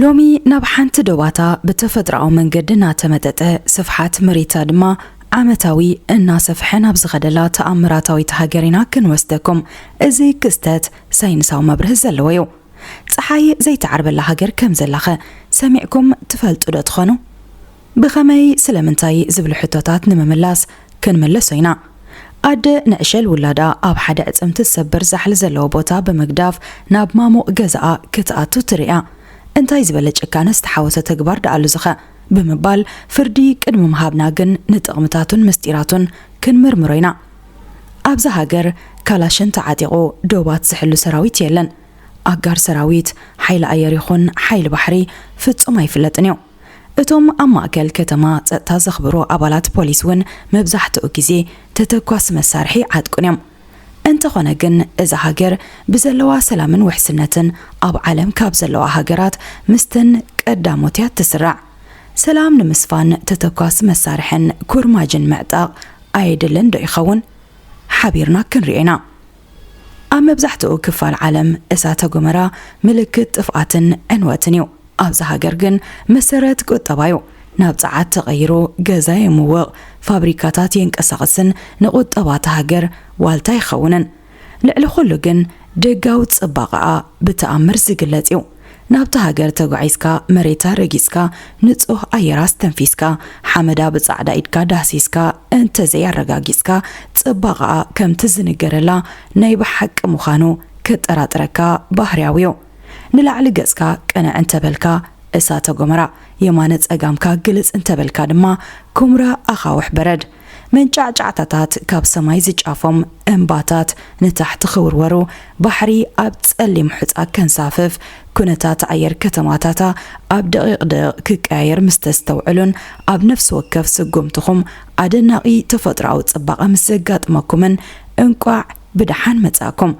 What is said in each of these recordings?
ሎሚ ናብ ሓንቲ ዶባታ ብተፈጥሮኣዊ መንገዲ እናተመጠጠ፣ ስፍሓት መሬታ ድማ ዓመታዊ እናሰፍሐ ናብ ዝኸደላ ተኣምራታዊት ሃገር ኢና ክንወስደኩም። እዚ ክስተት ሳይንሳዊ መብርሂ ዘለዎ እዩ። ጸሓይ ዘይትዓርበላ ሃገር ከም ዘላኸ ሰሚዕኩም ትፈልጡ ዶ ትኾኑ? ብኸመይ፣ ስለምንታይ ዝብሉ ሕቶታት ንምምላስ ክንምለሶ ኢና። ኣደ ንዕሸል ውላዳ ኣብ ሓደ ዕጽምቲ ዝሰብር ዛሕሊ ዘለዎ ቦታ ብምግዳፍ ናብ ማሙቕ ገዛኣ ክትኣቱ ትርእያ። እንታይ ዝበለ ጭካነ ዝተሓወሶ ተግባር ደኣሉ ዝኸ? ብምባል ፍርዲ ቅድሚ ምሃብና ግን ንጥቕምታቱን ምስጢራቱን ክንምርምሮ ኢና። ኣብዛ ሃገር ካላሽን ተዓጢቑ ዶባት ዝሕሉ ሰራዊት የለን። ኣጋር ሰራዊት፣ ሓይሊ ኣየር ይኹን ሓይሊ ባሕሪ ፍጹም ኣይፍለጥን እዩ። እቶም ኣብ ማእከል ከተማ ጸጥታ ዘኽብሩ ኣባላት ፖሊስ እውን መብዛሕትኡ ግዜ ተተኳሲ መሳርሒ ይዓጥቁን እዮም። እንተኾነ ግን፣ እዛ ሃገር ብዘለዋ ሰላምን ውሕስነትን ኣብ ዓለም ካብ ዘለዋ ሃገራት ምስተን ቀዳሞት እያ ትስራዕ። ሰላም ንምስፋን ተተኳሲ መሳርሕን ኩርማጅን ምዕጣቕ ኣየድልን ዶ ይኸውን? ሓቢርና ክንሪኦ ኢና። ኣብ መብዛሕትኡ ክፋል ዓለም፣ እሳተ ጎመራ ምልክት ጥፍኣትን ዕንወትን እዩ። ኣብዛ ሃገር ግን መሰረት ቁጠባ እዩ። ናብ ጸዓት ተቐይሩ፣ ገዛ የምውቕ፣ ፋብሪካታት የንቀሳቕስን ንቁጠባ እታ ሃገር ዋልታ ይኸውንን። ልዕሊ ኩሉ ግን፣ ደጋዊ ጽባቐኣ ብተኣምር ዝግለጽ እዩ። ናብታ ሃገር ተጓዒዝካ፣ መሬታ ረጊጽካ፣ ንጹህ ኣየራ ኣስተንፊስካ፣ ሓመዳ ብጻዕዳ ኢድካ ዳህሲስካ እንተዘይ ኣረጋጊጽካ፣ ጽባቐኣ ከምቲ ዝንገረላ ናይ ብሓቂ ምዃኑ ከጠራጥረካ ባህርያዊ እዩ። ንላዕሊ ገጽካ ቅንዕ እንተበልካ፣ እሳተ ጎመራ፣ የማነ ጸጋምካ ግልጽ እንተበልካ ድማ፣ ኩምራ ኣኻውሕ በረድ። መንጫዕጫዕታታት ካብ ሰማይ ዝጫፎም እምባታት ንታሕቲ ክውርወሩ፣ ባሕሪ ኣብ ጸሊም ሑጻ ከንሳፍፍ፣ ኩነታት ኣየር ከተማታታ ኣብ ደቂቕ ደቂቕ ክቀያየር ምስ ተስተውዕሉን ኣብ ነፍሲ ወከፍ ስጉምትኹም ኣደናቒ ተፈጥሮኣዊ ጽባቐ ምስ ዘጋጥመኩምን፣ እንቋዕ ብደሓን መጻእኩም።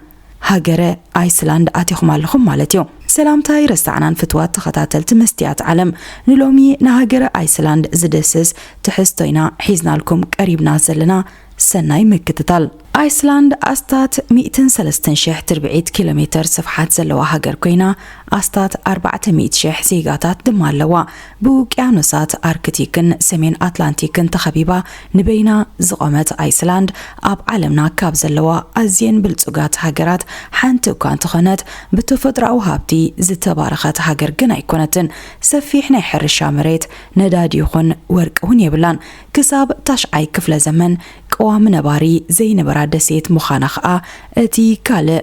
ሃገረ ኣይስላንድ ኣቲኹም ኣለኹም ማለት እዩ። ሰላምታ ኣይረሳዕናን ፍትዋት ተኸታተልቲ መስትያት ዓለም። ንሎሚ ንሃገረ ኣይስላንድ ዝድህስስ ትሕዝቶ ኢና ሒዝናልኩም ቀሪብና ዘለና። ሰናይ ምክትታል። ኣይስላንድ ኣስታት ሚእትን ሰለስተን ሽሕ ትርብዒት ኪሎ ሜተር ስፍሓት ዘለዋ ሃገር ኮይና፣ ኣስታት ኣርባዕተ ሚእቲ ሽሕ ዜጋታት ድማ ኣለዋ። ብውቅያኖሳት ኣርክቲክን ሰሜን ኣትላንቲክን ተኸቢባ ንበይና ዝቖመት ኣይስላንድ፣ ኣብ ዓለምና ካብ ዘለዋ ኣዝየን ብልጹጋት ሃገራት ሓንቲ እኳ እንተኾነት፣ ብተፈጥሮኣዊ ሃብቲ ዝተባረኸት ሃገር ግን ኣይኮነትን። ሰፊሕ ናይ ሕርሻ መሬት፣ ነዳዲ ይኹን ወርቂ እውን የብላን። ክሳብ ታሽዓይ ክፍለ ዘመን ቀዋሚ ነባሪ ዘይነበራ ደሴት ምዃና ኸኣ እቲ ካልእ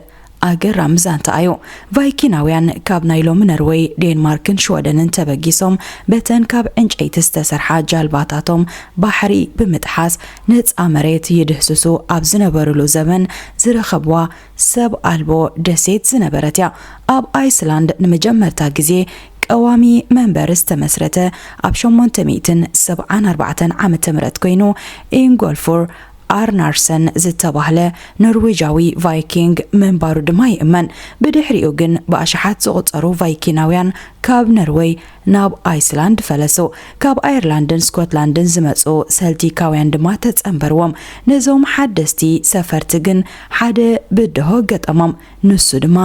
ኣገራሚ ዛንታ እዩ። ቫይኪናውያን ካብ ናይ ሎሚ ነርወይ፣ ዴንማርክን ሽወደንን ተበጊሶም፣ በተን ካብ ዕንጨይቲ ዝተሰርሓ ጃልባታቶም ባሕሪ ብምጥሓስ ነጻ መሬት ይድህስሱ ኣብ ዝነበሩሉ ዘመን ዝረኸብዋ ሰብ ኣልቦ ደሴት ዝነበረት እያ። ኣብ ኣይስላንድ ንመጀመርታ ግዜ ቀዋሚ መንበሪ ዝተመስረተ ኣብ ሸሞንተ ሚእትን ሰብዓን ኣርባዕተን ዓመተ ምህረት ኮይኑ፣ ኢንጎልፉር ኣርናርሰን ዝተባህለ ኖርዌጃዊ ቫይኪንግ ምንባሩ ድማ ይእመን። ብድሕሪኡ ግን ብኣሽሓት ዝቑጸሩ ቫይኪናውያን ካብ ነርወይ ናብ ኣይስላንድ ፈለሱ። ካብ ኣየርላንድን ስኮትላንድን ዝመጹ ሰልቲካውያን ድማ ተጸንበርዎም። ነዞም ሓደስቲ ሰፈርቲ ግን ሓደ ብድሆ ገጠሞም። ንሱ ድማ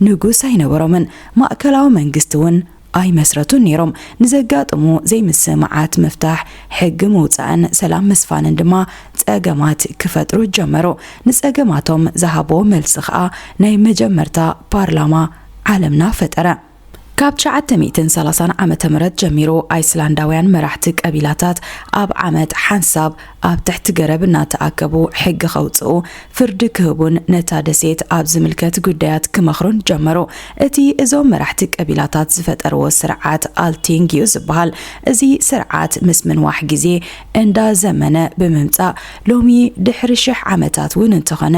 ንጉስ ኣይነበሮምን፣ ማእከላዊ መንግስቲ እውን ኣይመስረቱን ነይሮም። ንዘጋጥሙ ዘይምስምማዓት ምፍታሕ፣ ሕጊ ምውጻእን ሰላም ምስፋንን ድማ ጸገማት ክፈጥሩ ጀመሩ። ንጸገማቶም ዝሃቦ መልሲ ኸኣ ናይ መጀመርታ ፓርላማ ዓለምና ፈጠረ። ካብ ትሽዓተ ሚእትን ሰላሳን ዓመተ ምህረት ጀሚሩ፣ ኣይስላንዳውያን መራሕቲ ቀቢላታት ኣብ ዓመት ሓንሳብ ኣብ ትሕቲ ገረብ እናተኣከቡ ሕጊ ከውጽኡ፣ ፍርዲ ክህቡን ነታ ደሴት ኣብ ዝምልከት ጉዳያት ክመኽሩን ጀመሩ። እቲ እዞም መራሕቲ ቀቢላታት ዝፈጠርዎ ስርዓት ኣልቲንግ እዩ ዝበሃል። እዚ ስርዓት ምስ ምንዋሕ ግዜ እንዳዘመነ ብምምጻእ፣ ሎሚ ድሕሪ ሽሕ ዓመታት እውን እንተኾነ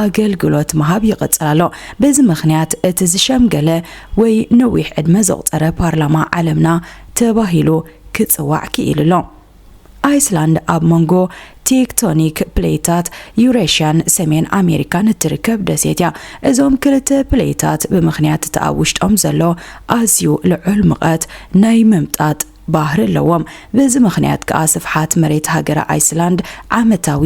ኣገልግሎት ምሃብ ይቕጽል ኣሎ። በዚ ምኽንያት እቲ ዝሸምገለ ወይ ነዊሕ ዕድመ ዘቑጸረ ፓርላማ ዓለምና ተባሂሉ ክጽዋዕ ክኢሉ ኣሎ። ኣይስላንድ ኣብ መንጎ ቴክቶኒክ ፕሌታት ዩሬሽያን ሰሜን ኣሜሪካን እትርከብ ደሴት እያ። እዞም ክልተ ፕሌታት ብምኽንያት እቲ ኣብ ውሽጦም ዘሎ ኣዝዩ ልዑል ሙቐት ናይ ምምጣጥ ባህሪ ኣለዎም። በዚ ምኽንያት ከኣ ስፍሓት መሬት ሃገረ ኣይስላንድ ዓመታዊ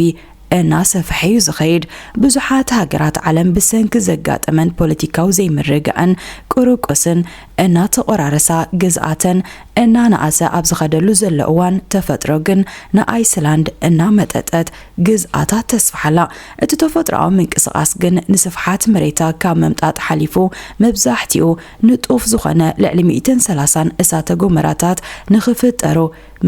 እናሰፍሐ እዩ ዝኸይድ። ብዙሓት ሃገራት ዓለም ብሰንኪ ዘጋጠመን ፖለቲካዊ ዘይምርግጋእን ቁርቁስን እናተቆራረሳ፣ ግዝኣተን እናነኣሰ ኣብ ዝኸደሉ ዘሎ እዋን፣ ተፈጥሮ ግን ንኣይስላንድ እናመጠጠት ግዝኣታ ተስፍሓላ። እቲ ተፈጥሮኣዊ ምንቅስቓስ ግን ንስፍሓት መሬታ ካብ ምምጣጥ ሓሊፉ፣ መብዛሕትኡ ንጡፍ ዝኾነ ልዕሊ ሚእትን ሰላሳን እሳተ ጎመራታት ንኽፍጠሩ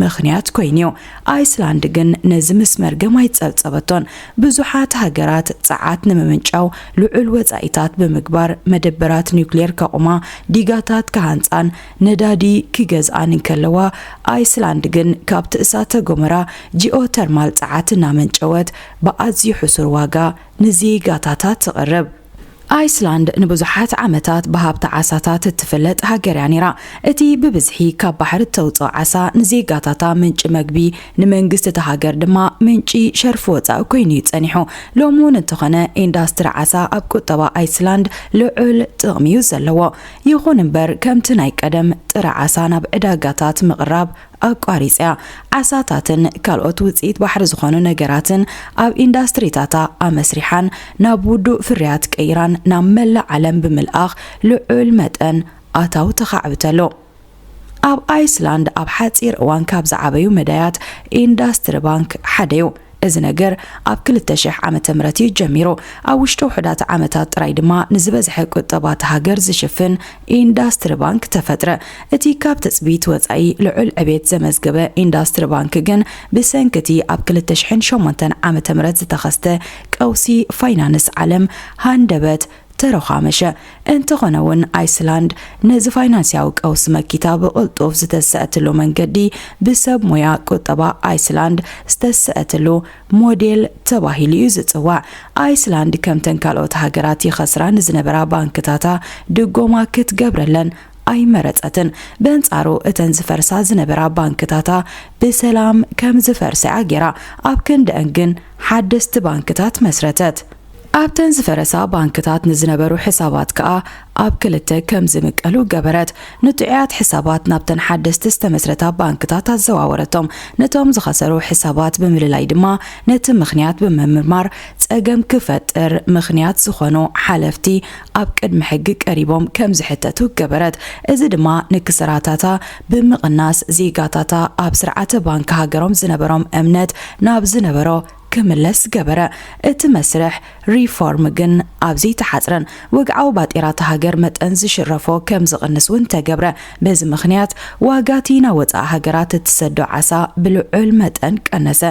ምኽንያት ኮይኑ'ዩ። ኣይስላንድ ግን ነዚ ምስ መርገም ኣይጸብጸበቶን። ብዙሓት ሃገራት ጸዓት ንምምንጫው ልዑል ወጻኢታት ብምግባር፣ መደበራት ኒውክሌር ከቑማ፣ ዲጋታት ክሃንጻን ነዳዲ ክገዝኣን እንከለዋ፣ ኣይስላንድ ግን ካብቲ እሳተ ጎመራ ጂኦተርማል ጸዓት እናመንጨወት ብኣዝዩ ሕሱር ዋጋ ንዜጋታታ ተቕርብ። ኣይስላንድ ንብዙሓት ዓመታት ብሃብቲ ዓሳታት እትፍለጥ ሃገር እያ ነይራ። እቲ ብብዝሒ ካብ ባሕሪ እተውጽኦ ዓሳ ንዜጋታታ ምንጪ መግቢ፣ ንመንግስቲ እታ ሃገር ድማ ምንጪ ሸርፊ ወጻኢ ኮይኑ እዩ ጸኒሑ። ሎሚ እውን እንተኾነ፣ ኢንዳስትሪ ዓሳ ኣብ ቁጠባ ኣይስላንድ ልዑል ጥቕሚ እዩ ዘለዎ። ይኹን እምበር፣ ከምቲ ናይ ቀደም ጥረ ዓሳ ናብ ዕዳጋታት ምቕራብ ኣቋሪጻ። ዓሳታትን ካልኦት ውጽኢት ባሕሪ ዝኾኑ ነገራትን ኣብ ኢንዳስትሪታታ ኣመስሪሓን ናብ ውዱእ ፍርያት ቀይራን ናብ መላእ ዓለም ብምልኣኽ ልዑል መጠን ኣታዊ ተኻዕብተሉ። ኣብ ኣይስላንድ ኣብ ሓጺር እዋን ካብ ዝዓበዩ መዳያት ኢንዳስትሪ ባንክ ሓደ እዩ። እዚ ነገር ኣብ ክልተ ሽሕ ዓመተ ምህረት እዩ ጀሚሩ። ኣብ ውሽጢ ውሑዳት ዓመታት ጥራይ ድማ ንዝበዝሐ ቁጠባ እታ ሃገር ዝሽፍን ኢንዳስትሪ ባንክ ተፈጥረ። እቲ ካብ ትጽቢት ወጻኢ ልዑል ዕቤት ዘመዝገበ ኢንዳስትሪ ባንክ ግን ብሰንኪ እቲ ኣብ ክልተ ሽሕን ሸሞንተን ዓመተ ምህረት ዝተኸስተ ቀውሲ ፋይናንስ ዓለም ሃንደበት ተረዃመሸ። እንተኾነ እውን ኣይስላንድ ነዚ ፋይናንስያዊ ቀውሲ መኪታ ብቕልጡፍ ዝተሰእትሉ መንገዲ ብሰብ ሞያ ቁጠባ ኣይስላንድ ዝተሰእትሉ ሞዴል ተባሂሉ እዩ ዝጽዋዕ። ኣይስላንድ ከምተን ካልኦት ሃገራት ይኸስራ ንዝነበራ ባንክታታ ድጎማ ክትገብረለን ኣይመረጸትን። በንጻሩ እተን ዝፈርሳ ዝነበራ ባንክታታ ብሰላም ከም ዝፈርሳ እያ ገይራ። ኣብ ክንድአን ግን ሓደስቲ ባንክታት መስረተት። ኣብተን ዝፈረሳ ባንክታት ንዝነበሩ ሕሳባት ከኣ ኣብ ክልተ ከም ዝምቀሉ ገበረት። ንጥዑያት ሕሳባት ናብተን ሓደስቲ ዝተመስረታ ባንክታት ኣዘዋወረቶም። ነቶም ዝኸሰሩ ሕሳባት ብምልላይ ድማ ነቲ ምኽንያት ብምምርማር ጸገም ክፈጥር ምኽንያት ዝኾኑ ሓለፍቲ ኣብ ቅድሚ ሕጊ ቀሪቦም ከም ዝሕተቱ ገበረት። እዚ ድማ ንክስራታታ ብምቕናስ ዜጋታታ ኣብ ስርዓተ ባንክ ሃገሮም ዝነበሮም እምነት ናብ ዝነበሮ ክምለስ ገበረ። እቲ መስርሕ ሪፎርም ግን ኣብ ዘይተሓጽረን ወግዓዊ ባጤራ እታ ሃገር መጠን ዝሽረፎ ከም ዝቕንስ እውን ተገብረ። በዚ ምኽንያት ዋጋ እቲ ናብ ወጻኢ ሃገራት እትሰዶ ዓሳ ብልዑል መጠን ቀነሰ።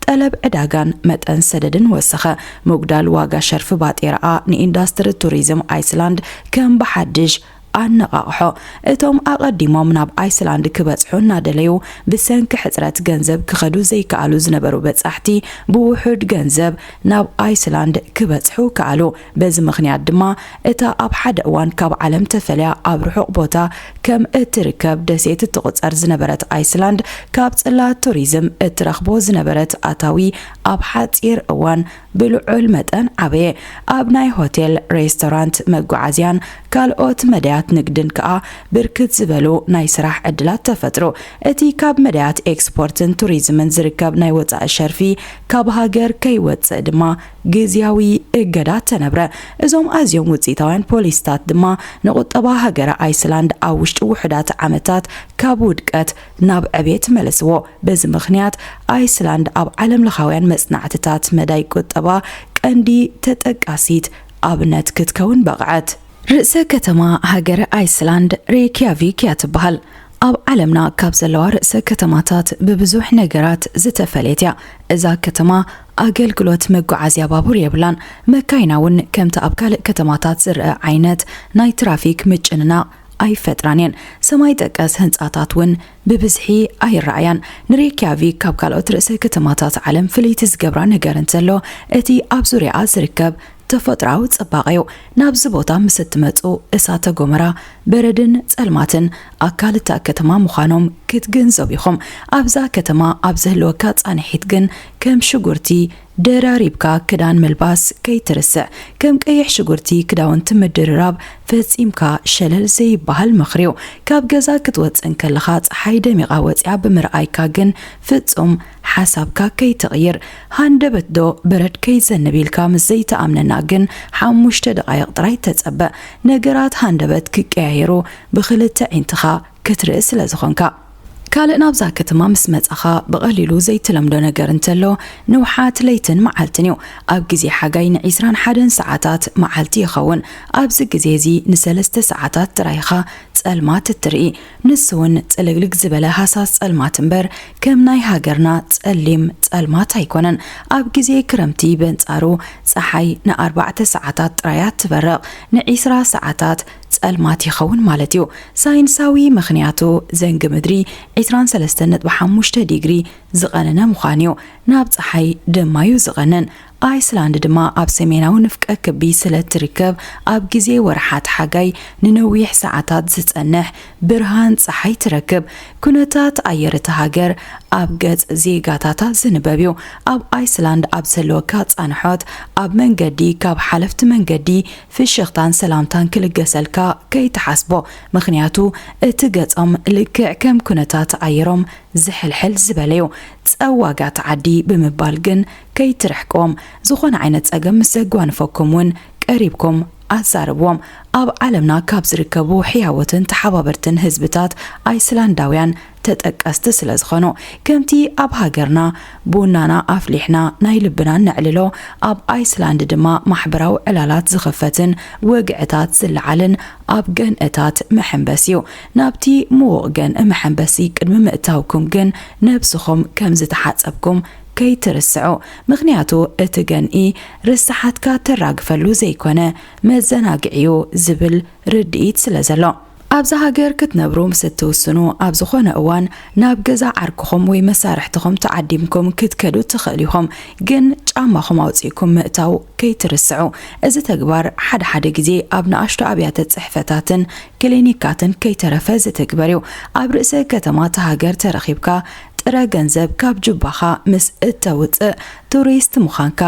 ጠለብ ዕዳጋን መጠን ሰደድን ወሰኸ። ምጉዳል ዋጋ ሸርፊ ባጤራኣ ንኢንዳስትሪ ቱሪዝም ኣይስላንድ ከም ብሓድሽ ኣነቓቕሖ። እቶም ኣቐዲሞም ናብ ኣይስላንድ ክበጽሑ እናደለዩ ብሰንኪ ሕጽረት ገንዘብ ክኸዱ ዘይከኣሉ ዝነበሩ በጻሕቲ ብውሑድ ገንዘብ ናብ ኣይስላንድ ክበጽሑ ከኣሉ። በዚ ምኽንያት ድማ እታ ኣብ ሓደ እዋን ካብ ዓለም ተፈልያ ኣብ ርሑቕ ቦታ ከም እትርከብ ደሴት እትቑጸር ዝነበረት ኣይስላንድ ካብ ጽላት ቱሪዝም እትረኽቦ ዝነበረት ኣታዊ ኣብ ሓጺር እዋን ብልዑል መጠን ዓበየ። ኣብ ናይ ሆቴል፣ ሬስቶራንት፣ መጓዓዝያን ካልኦት መዳያት ንግድን ከኣ ብርክት ዝበሉ ናይ ስራሕ ዕድላት ተፈጥሩ። እቲ ካብ መዳያት ኤክስፖርትን ቱሪዝምን ዝርከብ ናይ ወጻኢ ሸርፊ ካብ ሃገር ከይወጽእ ድማ ግዝያዊ እገዳ ተነብረ። እዞም ኣዝዮም ውጽኢታውያን ፖሊሲታት ድማ ንቁጠባ ሃገረ ኣይስላንድ ኣብ ውሽጢ ውሑዳት ዓመታት ካብ ውድቀት ናብ ዕቤት መለስዎ። በዚ ምኽንያት ኣይስላንድ ኣብ ዓለምለኻውያን መጽናዕትታት መዳይ ቁጠባ ቀንዲ ተጠቃሲት ኣብነት ክትከውን በቕዐት። ርእሰ ከተማ ሃገረ ኣይስላንድ ሬክያቪክ እያ ትበሃል። ኣብ ዓለምና ካብ ዘለዋ ርእሰ ከተማታት ብብዙሕ ነገራት ዝተፈለየት እያ። እዛ ከተማ ኣገልግሎት መጓዓዝያ ባቡር የብላን። መካይና እውን ከምቲ ኣብ ካልእ ከተማታት ዝረአ ዓይነት ናይ ትራፊክ ምጭንናቕ ኣይፈጥራን እየን። ሰማይ ጠቀስ ህንጻታት እውን ብብዝሒ ኣይረኣያን። ንሬክያቪክ ካብ ካልኦት ርእሰ ከተማታት ዓለም ፍልይቲ ዝገብራ ነገር እንተሎ፣ እቲ ኣብ ዙርያኣ ዝርከብ ተፈጥሮኣዊ ጽባቐ እዩ። ናብዚ ቦታ ምስ እትመጹ፣ እሳተ ጎመራ፣ በረድን ጸልማትን ኣካል እታ ከተማ ምዃኖም ክትግንዘቡ ኢኹም። ኣብዛ ከተማ ኣብ ዝህልወካ ጻንሒት ግን ከም ሽጉርቲ ደራሪብካ ክዳን ምልባስ ከይትርስዕ። ከም ቀይሕ ሽጉርቲ ክዳውንቲ ምድርራብ ፈጺምካ ሸለል ዘይበሃል ምኽሪ እዩ። ካብ ገዛ ክትወጽእ እንከለኻ ጸሓይ ደሚቓ ወጺኣ ብምርኣይካ ግን ፍጹም ሓሳብካ ከይትቕይር። ሃንደበት ዶ በረድ ከይዘንብ ኢልካ ምስ ዘይተኣምነና ግን ሓሙሽተ ደቓይቕ ጥራይ ተጸበ። ነገራት ሃንደበት ክቀያየሩ ብኽልተ ዒንትኻ ክትርኢ ስለ ዝኾንካ። ካልእ ናብዛ ከተማ ምስ መጻኻ ብቐሊሉ ዘይተለምዶ ነገር እንተሎ፣ ንውሓት ለይትን መዓልትን እዩ። ኣብ ግዜ ሓጋይ ንዒስራን ሓደን ሰዓታት መዓልቲ ይኸውን። ኣብዚ ግዜ እዚ ንሰለስተ ሰዓታት ጥራይ ኢኻ ጸልማት እትርኢ። ንሱ እውን ጽልግልግ ዝበለ ሃሳስ ጸልማት እምበር፣ ከም ናይ ሃገርና ጸሊም ጸልማት ኣይኮነን። ኣብ ግዜ ክረምቲ በንጻሩ ጸሓይ ንኣርባዕተ ሰዓታት ጥራይ እያ ትበርቕ፣ ንዒስራ ሰዓታት ጸልማት ይኸውን ማለት እዩ። ሳይንሳዊ ምኽንያቱ፣ ዘንጊ ምድሪ ዒስራን ሰለስተን ነጥቢ ሓሙሽተ ዲግሪ ዝቐነነ ምዃኑ እዩ። ናብ ጸሓይ ድማ እዩ ዝቐንን። ኣይስላንድ ድማ ኣብ ሰሜናዊ ንፍቀ ክቢ ስለ እትርከብ፣ ኣብ ግዜ ወርሓት ሓጋይ ንነዊሕ ሰዓታት ዝጸንሕ ብርሃን ጸሓይ ትረክብ። ኩነታት ኣየር እታ ሃገር ኣብ ገጽ ዜጋታታ ዝንበብ እዩ። ኣብ ኣይስላንድ ኣብ ዝህልወካ ጻንሖት፣ ኣብ መንገዲ ካብ ሓለፍቲ መንገዲ ፍሽኽታን ሰላምታን ክልገሰልካ ከይትሓስቦ። ምኽንያቱ፣ እቲ ገጾም ልክዕ ከም ኩነታት ኣየሮም ዝሕልሕል ዝበለ እዩ። ጸዋጋት ዓዲ ብምባል ግን ከይትርሕቅዎም። ዝኾነ ዓይነት ጸገም ምስ ዘጓንፈኩም እውን ቀሪብኩም ኣዛርብዎም። ኣብ ዓለምና ካብ ዝርከቡ ሕያዎትን ተሓባበርትን ህዝብታት ኣይስላንዳውያን ተጠቀስቲ ስለ ዝኾኑ፣ ከምቲ ኣብ ሃገርና ቡናና ኣፍሊሕና ናይ ልብና ነዕልሎ፣ ኣብ ኣይስላንድ ድማ ማሕበራዊ ዕላላት ዝኽፈትን ወግዕታት ዝለዓልን ኣብ ገንእታት መሐንበሲ እዩ። ናብቲ ምዉቕ ገንኢ መሐንበሲ ቅድሚ ምእታውኩም ግን ነብስኹም ከም ዝተሓጸብኩም ከይትርስዑ። ምኽንያቱ እቲ ገንኢ ርስሓትካ ተራግፈሉ ዘይኮነ መዘናግዒ እዩ ዝብል ርድኢት ስለ ዘሎ። ኣብዛ ሃገር ክትነብሩ ምስ እትውስኑ፣ ኣብ ዝኾነ እዋን ናብ ገዛ ዓርክኹም ወይ መሳርሕትኹም ተዓዲምኩም ክትከዱ ትኽእሉ ኢኹም፣ ግን ጫማኹም ኣውጺእኩም ምእታው ከይትርስዑ። እዚ ተግባር ሓደ ሓደ ግዜ ኣብ ንኣሽቱ ኣብያተ ጽሕፈታትን ክሊኒካትን ከይተረፈ ዝትግበር እዩ። ኣብ ርእሰ ከተማ እታ ሃገር ተረኺብካ ጥረ ገንዘብ ካብ ጁባኻ ምስ እተውጽእ፣ ቱሪስት ምዃንካ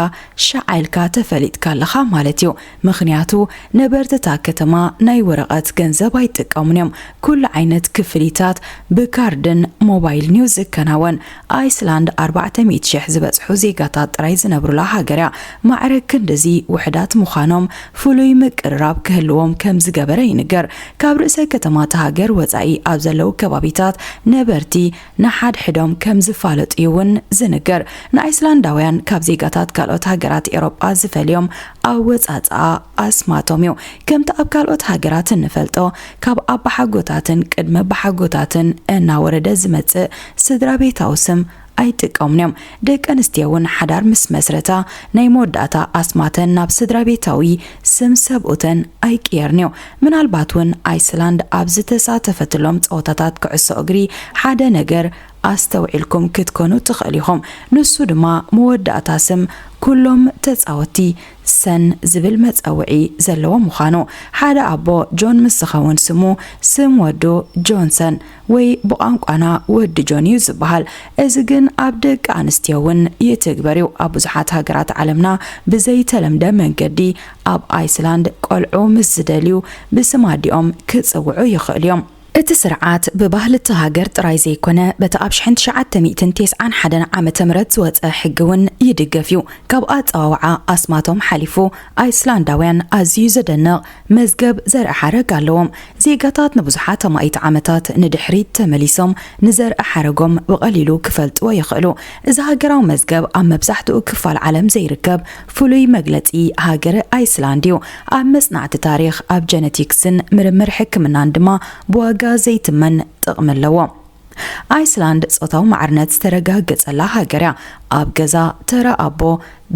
ሻዕ ኢልካ ተፈሊጥካ ኣለኻ ማለት እዩ። ምኽንያቱ፣ ነበርቲ እታ ከተማ ናይ ወረቐት ገንዘብ ኣይጥቀሙን እዮም። ኩሉ ዓይነት ክፍሊታት ብካርድን ሞባይልን እዩ ዝከናወን። ኣይስላንድ ኣርባዕተ ሚእቲ ሽሕ ዝበጽሑ ዜጋታት ጥራይ ዝነብሩላ ሃገር እያ። ማዕረ ክንድዚ ውሑዳት ምዃኖም ፍሉይ ምቅርራብ ክህልዎም ከም ዝገበረ ይንገር። ካብ ርእሰ ከተማ እታ ሃገር ወጻኢ ኣብ ዘለዉ ከባቢታት ነበርቲ ንሓድሕዶም ከም ዝፋለጡ እዩ እውን ዝንገር። ንኣይስላንዳውያን ካብ ዜጋታት ካልኦት ሃገራት ኤውሮጳ ዝፈልዮም ኣወጻጽኣ ኣስማቶም እዩ። ከምቲ ኣብ ካልኦት ሃገራት እንፈልጦ፣ ካብ ኣባሓጎታትን ቅድመ ኣባሓጎታትን እናወረደ ዝመጽእ ስድራ ቤታዊ ስም ኣይጥቀሙን እዮም። ደቂ ኣንስትዮ እውን ሓዳር ምስ መስረታ፣ ናይ መወዳእታ ኣስማተን ናብ ስድራ ቤታዊ ስም ሰብኡተን ኣይቅየርን እዩ። ምናልባት እውን ኣይስላንድ ኣብ ዝተሳተፈትሎም ጸወታታት ኩዕሶ እግሪ ሓደ ነገር ኣስተውዒልኩም ክትኮኑ ትኽእሉ ኢኹም። ንሱ ድማ መወዳእታ ስም ኩሎም ተጻወትቲ ሰን ዝብል መጸውዒ ዘለዎ ምዃኑ። ሓደ ኣቦ ጆን ምስ ዝኸውን ስሙ፣ ስም ወዱ ጆንሰን ወይ ብቋንቋና ወዲ ጆን እዩ ዝበሃል። እዚ ግን ኣብ ደቂ ኣንስትዮ እውን ይትግበር እዩ። ኣብ ብዙሓት ሃገራት ዓለምና ብዘይተለምደ መንገዲ ኣብ ኣይስላንድ ቆልዑ ምስ ዝደልዩ ብስም ኣዲኦም ክጽውዑ ይኽእሉ እዮም። እቲ ስርዓት ብባህሊ እቲ ሃገር ጥራይ ዘይኮነ፣ በቲ ኣብ ሽሕን ትሽዓተ ሚእትን ተስዓን ሓደን ዓመተ ምህረት ዝወጸ ሕጊ እውን ይድገፍ እዩ። ካብ ኣጸዋውዓ ኣስማቶም ሓሊፉ፣ ኣይስላንዳውያን ኣዝዩ ዘደንቕ መዝገብ ዘርኢ ሓረግ ኣለዎም። ዜጋታት ንብዙሓት ኣማኢት ዓመታት ንድሕሪት ተመሊሶም ንዘርኢ ሓረጎም ብቐሊሉ ክፈልጥዎ ይኽእሉ። እዚ ሃገራዊ መዝገብ ኣብ መብዛሕትኡ ክፋል ዓለም ዘይርከብ ፍሉይ መግለጺ ሃገረ ኣይስላንድ እዩ። ኣብ መጽናዕቲ ታሪኽ፣ ኣብ ጀነቲክስን ምርምር ሕክምናን ድማ ብዋጋ ዘይትመን ጥቕሚ ኣለዎ። ኣይስላንድ ጾታዊ ማዕርነት ዝተረጋገጸላ ሃገር እያ። ኣብ ገዛ ተራ ኣቦ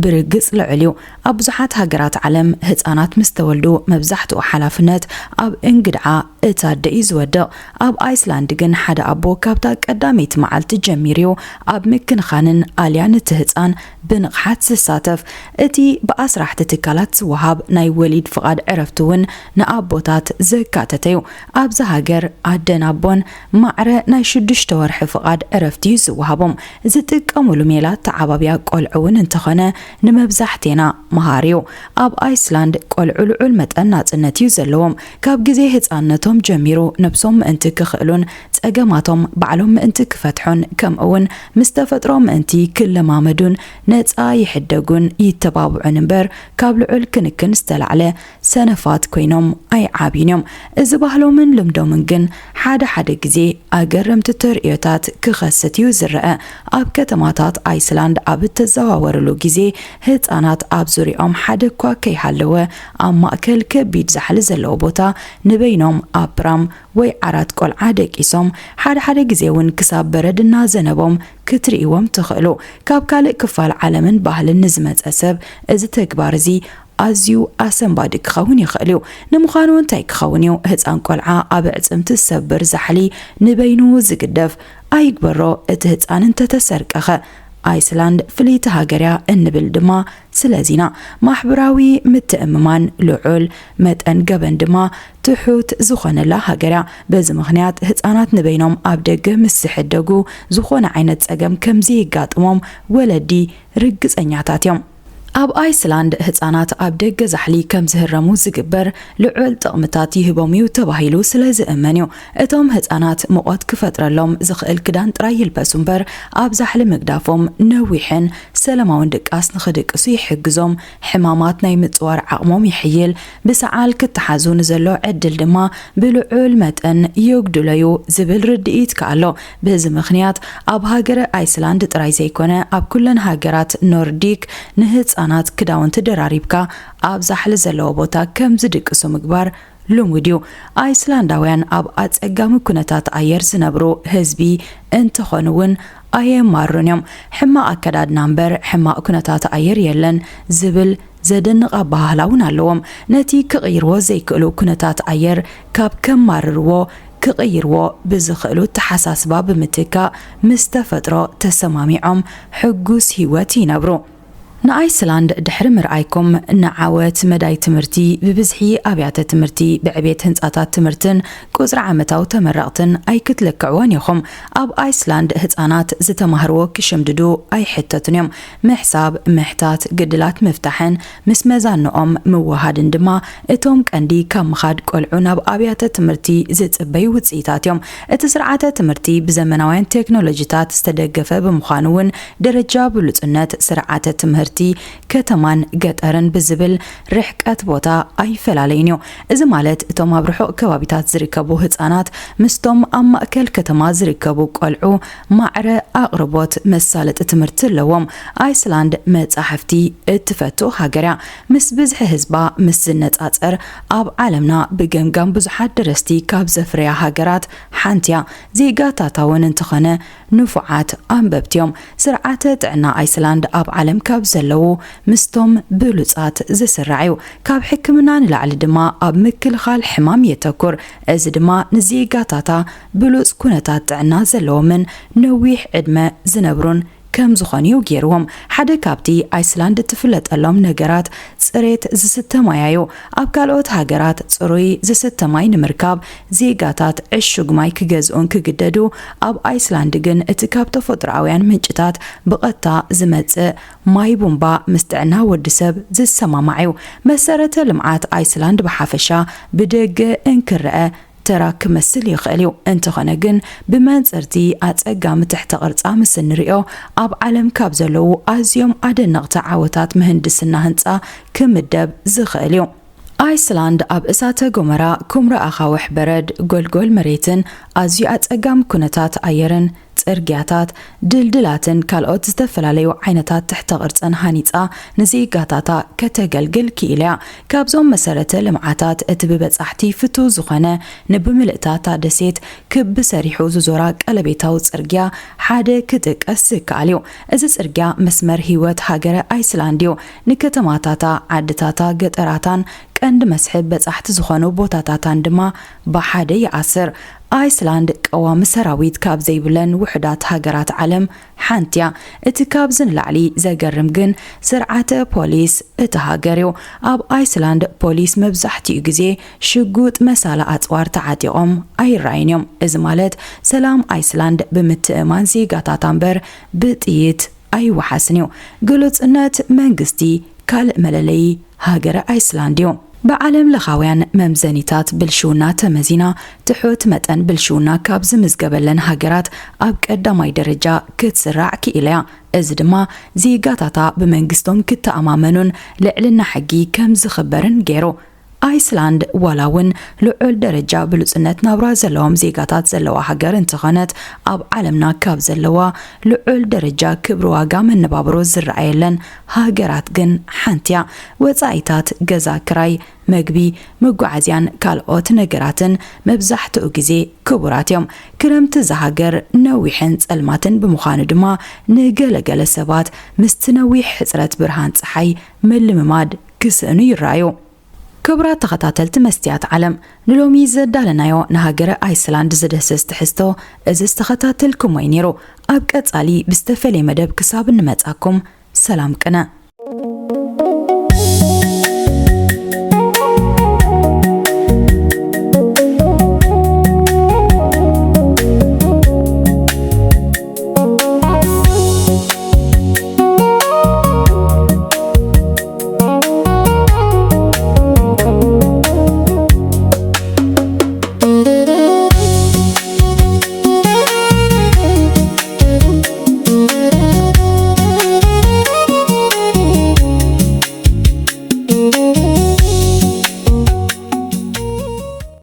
ብርግጽ ልዑል እዩ። ኣብ ብዙሓት ሃገራት ዓለም፣ ህጻናት ምስ ተወልዱ መብዛሕትኡ ሓላፍነት ኣብ እንግድዓ እታ ኣደ እዩ ዝወድቕ። ኣብ ኣይስላንድ ግን ሓደ ኣቦ ካብታ ቀዳመይቲ መዓልቲ ጀሚሩ እዩ ኣብ ምክንኻንን ኣልያ ነቲ ህጻን ብንቕሓት ዝሳተፍ። እቲ ብኣስራሕቲ ትካላት ዝወሃብ ናይ ወሊድ ፍቓድ ዕረፍቲ እውን ንኣቦታት ዘካተተ እዩ። ኣብዚ ሃገር ኣደን ኣቦን ማዕረ ናይ ሽዱሽተ ወርሒ ፍቓድ ዕረፍቲ እዩ ዝወሃቦም። ዝጥቀሙሉ ሜላ ኣተዓባብያ ቆልዑ እውን እንተኾነ ንመብዛሕቴና መሃሪ እዩ። ኣብ ኣይስላንድ ቆልዑ ልዑል መጠን ናጽነት እዩ ዘለዎም። ካብ ግዜ ህጻንነቶም ጀሚሩ ነብሶም ምእንቲ ክኽእሉን ጸገማቶም ባዕሎም ምእንቲ ክፈትሑን፣ ከምኡ እውን ምስ ተፈጥሮ ምእንቲ ክለማመዱን ነጻ ይሕደጉን ይተባብዑን እምበር፣ ካብ ልዑል ክንክን ዝተላዕለ ሰነፋት ኮይኖም ኣይዓብዩን እዮም። እዚ ባህሎምን ልምዶምን ግን ሓደ ሓደ ግዜ ኣገረምቲ ተርእዮታት ክኸስት እዩ ዝረአ። ኣብ ከተማታት ኣይስላንድ ኣብ እተዘዋወርሉ ግዜ፣ ህጻናት ኣብ ዙርያኦም ሓደ እኳ ከይሃለወ፣ ኣብ ማእከል ከቢድ ዛሕሊ ዘለዎ ቦታ ንበይኖም ኣብ ፕራም ወይ ዓራት ቆልዓ ደቂሶም፣ ሓደ ሓደ ግዜ እውን ክሳብ በረድ እናዘነቦም ክትርእይዎም ትኽእሉ። ካብ ካልእ ክፋል ዓለምን ባህልን ንዝመጸ ሰብ፣ እዚ ተግባር እዚ ኣዝዩ ኣሰንባዲ ክኸውን ይኽእል እዩ። ንምዃኑ እንታይ ክኸውን እዩ? ህጻን ቆልዓ ኣብ ኣዕጽምቲ ዝሰብር ዛሕሊ ንበይኑ ዝግደፍ? ኣይግበሮ፣ እቲ ህጻን እንተተሰርቀኸ? ኣይስላንድ ፍልይቲ ሃገር እያ እንብል ድማ ስለዚ ኢና። ማሕበራዊ ምትእምማን ልዑል፣ መጠን ገበን ድማ ትሑት ዝኾነላ ሃገር እያ። በዚ ምኽንያት ህጻናት ንበይኖም ኣብ ደገ ምስ ዝሕደጉ፣ ዝኾነ ዓይነት ጸገም ከም ዘይጋጥሞም ወለዲ ርግጸኛታት እዮም። ኣብ ኣይስላንድ ህጻናት ኣብ ደገ ዛሕሊ ከም ዝህረሙ ዝግበር ልዑል ጥቕምታት ይህቦም እዩ ተባሂሉ ስለ ዝእመን እዩ። እቶም ህጻናት ሙቐት ክፈጥረሎም ዝኽእል ክዳን ጥራይ ይልበሱ እምበር፣ ኣብ ዛሕሊ ምግዳፎም ነዊሕን ሰላማውን ድቃስ ንኽድቅሱ ይሕግዞም። ሕማማት ናይ ምጽዋር ዓቕሞም ይሕይል። ብሰዓል ክተሓዙ ንዘሎ ዕድል ድማ ብልዑል መጠን የጉድሎ እዩ ዝብል ርድኢት ከኣ ኣሎ። በዚ ምኽንያት ኣብ ሃገረ ኣይስላንድ ጥራይ ዘይኮነ፣ ኣብ ኩለን ሃገራት ኖርዲክ ንህጻናት ክዳውንቲ ደራሪብካ ኣብ ዛሕሊ ዘለዎ ቦታ ከም ዝድቅሱ ምግባር ልሙድ እዩ። ኣይስላንዳውያን ኣብ ኣጸጋሚ ኩነታት ኣየር ዝነብሩ ህዝቢ እንተኾኑ እውን ኣየማርሩን እዮም። ሕማቕ ኣከዳድና እምበር ሕማቕ ኩነታት ኣየር የለን ዝብል ዘደንቕ ኣበሃህላ እውን ኣለዎም። ነቲ ክቕይርዎ ዘይክእሉ ኩነታት ኣየር ካብ ከማርርዎ፣ ክቕይርዎ ብዝኽእሉ ኣተሓሳስባ ብምትካእ፣ ምስ ተፈጥሮ ተሰማሚዖም ሕጉስ ህይወት ይነብሩ። ንኣይስላንድ ድሕሪ ምርኣይኩም፣ ንዓወት መዳይ ትምህርቲ፣ ብብዝሒ ኣብያተ ትምህርቲ፣ ብዕቤት ህንጻታት ትምህርትን ቁጽሪ ዓመታዊ ተመረቕትን ኣይክትልክዕዎን ኢኹም። ኣብ ኣይስላንድ ህጻናት ዝተማህርዎ ክሽምድዱ ኣይሕተቱን እዮም። ምሕሳብ፣ ምሕታት፣ ግድላት ምፍታሕን ምስ መዛንኦም ምውሃድን ድማ እቶም ቀንዲ ካብ ምኻድ ቆልዑ ናብ ኣብያተ ትምህርቲ ዝጽበዩ ውጽኢታት እዮም። እቲ ስርዓተ ትምህርቲ ብዘመናውያን ቴክኖሎጂታት ዝተደገፈ ብምዃኑ እውን፣ ደረጃ ብሉጽነት ስርዓተ ትምህርቲ ከተማን ገጠርን ብዝብል ርሕቀት ቦታ ኣይፈላለይን እዩ። እዚ ማለት፣ እቶም ኣብ ርሑቕ ከባቢታት ዝርከቡ ህጻናት ምስቶም ኣብ ማእከል ከተማ ዝርከቡ ቆልዑ ማዕረ ኣቕርቦት መሳለጢ ትምህርቲ ኣለዎም። ኣይስላንድ መጻሕፍቲ እትፈቱ ሃገር እያ። ምስ ብዝሒ ህዝባ ምስ ዝነጻጸር፣ ኣብ ዓለምና ብገምጋም ብዙሓት ደረስቲ ካብ ዘፍርያ ሃገራት ሓንቲ እያ። ዜጋታታ እውን እንተኾነ ንፉዓት ኣንበብቲ እዮም። ስርዓተ ጥዕና ኣይስላንድ ኣብ ዓለም ካብ ዘለዉ ምስቶም ብሉጻት ዝስራዕ እዩ። ካብ ሕክምና ንላዕሊ ድማ ኣብ ምክልኻል ሕማም የተኩር። እዚ ድማ ንዜጋታታ ብሉጽ ኩነታት ጥዕና ዘለዎምን ነዊሕ ዕድመ ዝነብሩን ከም ዝኾኑ እዩ ገይርዎም። ሓደ ካብቲ ኣይስላንድ እትፍለጠሎም ነገራት ጽሬት ዝስተ ማያ እዩ። ኣብ ካልኦት ሃገራት ጽሩይ ዝስተ ማይ ንምርካብ ዜጋታት ዕሹግ ማይ ክገዝኡን ክግደዱ፣ ኣብ ኣይስላንድ ግን እቲ ካብ ተፈጥሮኣውያን ምንጭታት ብቐጥታ ዝመጽእ ማይ ቡምባ ምስ ጥዕና ወዲ ሰብ ዝሰማማዕ እዩ። መሰረተ ልምዓት ኣይስላንድ ብሓፈሻ ብደገ እንክረአ ተራ ክመስል ይኽእል እዩ። እንተኾነ ግን፣ ብመንጽር'ቲ ኣጸጋሚ ትሕተ ቅርጻ ምስ እንርእዮ፣ ኣብ ዓለም ካብ ዘለዉ ኣዝዮም ኣደነቕቲ ዓወታት ምህንድስና ህንጻ ክምደብ ዝኽእል እዩ። ኣይስላንድ ኣብ እሳተ ጎመራ፣ ኩምራ ኣኻውሕ በረድ፣ ጎልጎል መሬትን ኣዝዩ ኣጸጋሚ ኩነታት ኣየርን፣ ጽርግያታት፣ ድልድላትን ካልኦት ዝተፈላለዩ ዓይነታት ትሕተ ቅርጽን ሃኒጻ ንዜጋታታ ከተገልግል ክኢላ እያ። ካብዞም መሰረተ ልምዓታት እቲ ብበጻሕቲ ፍቱው ዝኾነ፣ ንብምልእታታ ደሴት ክቢ ሰሪሑ ዝዞራ ቀለቤታዊ ጽርግያ ሓደ ክጥቀስ ዝከኣል እዩ። እዚ ጽርግያ መስመር ህይወት ሃገረ ኣይስላንድ እዩ። ንከተማታታ፣ ዓድታታ፣ ገጠራታን ቀንዲ መስሕብ በጻሕቲ ዝኾኑ ቦታታታን ድማ ብሓደ ይኣስር። ኣይስላንድ ቀዋሚ ሰራዊት ካብ ዘይብለን ውሑዳት ሃገራት ዓለም ሓንቲ እያ። እቲ ካብዚ ንላዕሊ ዘገርም ግን ስርዓተ ፖሊስ እቲ ሃገር እዩ። ኣብ ኣይስላንድ ፖሊስ መብዛሕትኡ ግዜ ሽጉጥ መሳሊ ኣጽዋር ተዓጢቖም ኣይረኣዩን እዮም። እዚ ማለት ሰላም ኣይስላንድ ብምትእማን ዜጋታታ እምበር ብጥይት ኣይወሓስን እዩ። ግሉጽነት መንግስቲ ካልእ መለለዪ ሃገረ ኣይስላንድ እዩ። ብዓለም ለኻውያን መምዘኒታት ብልሽውና ተመዚና፣ ትሑት መጠን ብልሽውና ካብ ዝምዝገበለን ሃገራት ኣብ ቀዳማይ ደረጃ ክትስራዕ ክኢላ እያ። እዚ ድማ ዜጋታታ ብመንግስቶም ክተኣማመኑን ልዕልና ሕጊ ከም ዝኽበርን ገይሩ። ኣይስላንድ ዋላ እውን ልዑል ደረጃ ብሉጽነት ናብራ ዘለዎም ዜጋታት ዘለዋ ሃገር እንተኾነት፣ ኣብ ዓለምና ካብ ዘለዋ ልዑል ደረጃ ክብሪ ዋጋ መነባብሮ ዝረኣየለን ሃገራት ግን ሓንቲ እያ። ወጻኢታት ገዛ ክራይ፣ መግቢ፣ መጓዓዝያን ካልኦት ነገራትን መብዛሕትኡ ግዜ ክቡራት እዮም። ክረምቲ እዛ ሃገር ነዊሕን ጸልማትን ብምዃኑ ድማ ንገለገለ ሰባት ምስቲ ነዊሕ ሕጽረት ብርሃን ጸሓይ ምልምማድ ክስእኑ ይረኣዩ። ክቡራት ተኸታተልቲ መስትያት ዓለም፣ ንሎሚ ዘዳለናዮ ንሃገረ ኣይስላንድ ዝድህስስ ትሕዝቶ እዚ ዝተኸታተልኩሞ እዩ ነይሩ። ኣብ ቀጻሊ ብዝተፈለየ መደብ ክሳብ እንመጻኩም ሰላም ቅነ።